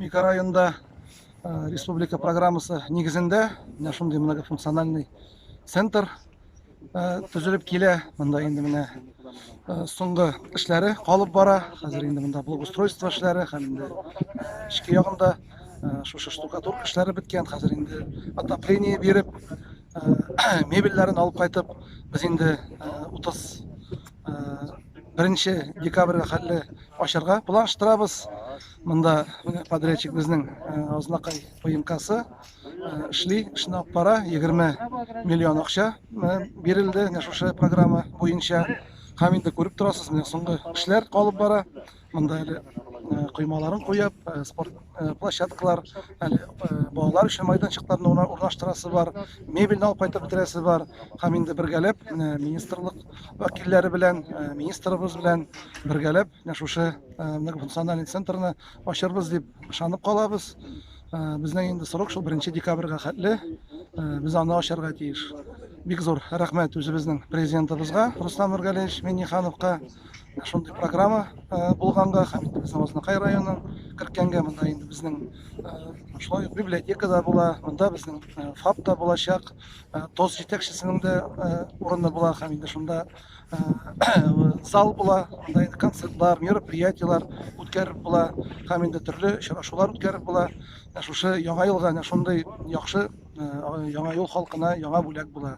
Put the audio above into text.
микрорайонда республика программасы нигезендә менә шундый многофункциональный центр төзелеп килә. Монда инде менә соңгы эшләре калып бара. Хәзер инде монда благоустройство эшләре һәм инде эчке ягында шушы штукатурка эшләре беткән. Хәзер инде отопление биреп, мебельләрен алып кайтып, без инде 30 беренче декабрьгә хәтле ачарга планлаштырабыз. Монда менә подрядчик безнең Азнакай ПМКсы эшли, эшне алып бара. 20 миллион акча бирелде менә шушы программа буенча. Һәм инде күреп торасыз, менә соңгы эшләр калып бара. Монда әле коймаларын куеп, спорт площадкалар, әле балалар өчен майданчыкларны урнаштырасы бар, мебельне алып кайтып бетерәсе бар. Һәм инде бергәләп, менә министрлык вәкилләре белән, министрыбыз белән бергәләп, менә шушы многофункциональный центрны ачарбыз дип ышанып калабыз. Безнең инде срок шул 1 декабрьгә хәтле без аны ачарга тиеш. Бик зур рәхмәт үзебезнең президентыбызга Рустам Нургалиевич Миннихановка. Шундый программа булганга һәм инде безнең Азнакай районын керткәнгә, монда инде безнең шулай ук библиотека да була, монда безнең ФАП та булачак, ТОС җитәкчесенең дә урыны була һәм инде шунда зал була, монда инде концертлар, мероприятиеләр үткәреп була һәм инде төрле очрашулар үткәреп була. Шушы яңа елга әнә шундый яхшы яңа ел халкына яңа бүләк була.